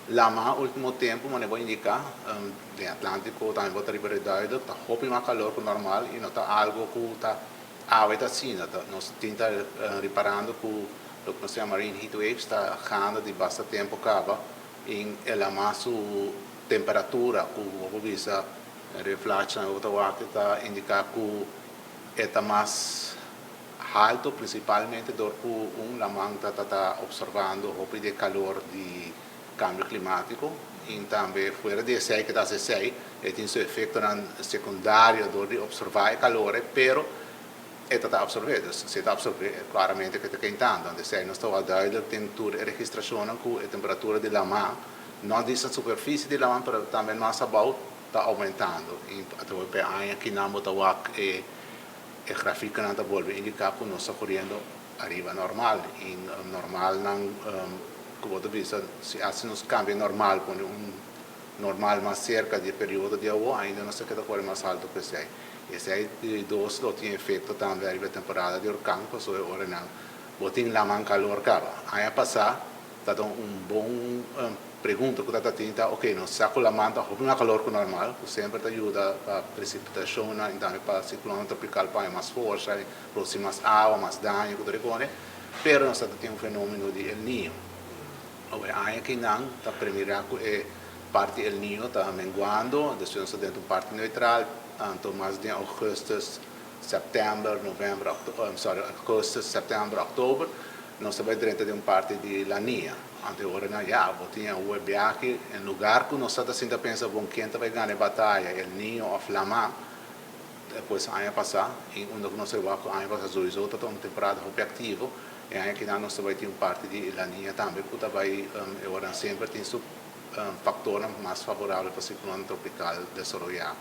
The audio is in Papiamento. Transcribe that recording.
Lama último tempo, manera bo a indica, den Atlantico tambe bo ta riba duidelijk, ta hopi mas calor cu normal y no ta algo cu ta awe ta asina, ta, nos tin ta riparando cu loke nos yama marine heat waves ta gaande di basta tempo caba y e lama su temperatura cu bo por bisa reflex na otro wak ta indica cu e ta mas halto, principalmente door cu un laman ta absorbando hopi di calor di cambio climatico y tambe fuera di esey cu ta esey e tin su efecto secundario door di absorba e calor, pero e ta absorbe, dus si ta absorbe, claramente cu ta kentando. Anto esey nos ta duidelijk den tur registracion cu e temperatura di lama, no di superficie di lama, pero tambe mas abou, ta aumentando. Y atraves di aña cu nan ta wak e grafico nan ta bolbe indica cu nos ta coriendo ariba normal. Y normal nan, con bo bisa, si asina nos cambia normal, pone un normal mas cerca di periodo di awa, ainda nos ta keda core mas halto cu esey. Esey di dos lo tin efecto tambe ariba temporada di orkan, pasobra ora nan bo tin laman calor caba. Aña pasa, ta un bon pregunta cu ta tin ta, ok, nos sa cu laman ta hopi mas calor cu normal, cu semper ta yuda pa precipitacion y tambe pa ciclon tropical pa mas forsa, produci mas awa, mas daño, cu tur, pero nos tin un fenomeno di El Niño. O aña aki nan ta premira cu e parti El Niño ta menguando, despues nos den un parti neutral, anto mas di augustus, september, november, october, sorry, augustus, september, october, nos ta bay den un parti di La Niña. Anto ora nan ya, bo tin un biahe, na lugar cu nos ta sinta pensa, bon, ken ta bay gana e bataya, El Niño of lama, despues aña pasa, y unda nos a aña pasa sowieso ta un temporada hopi activo, y aña aki nos bay tin un parti di La Niña tambe, cu bay, ora semper tin su factor mas favorabel pa ciclon tropical desaroya.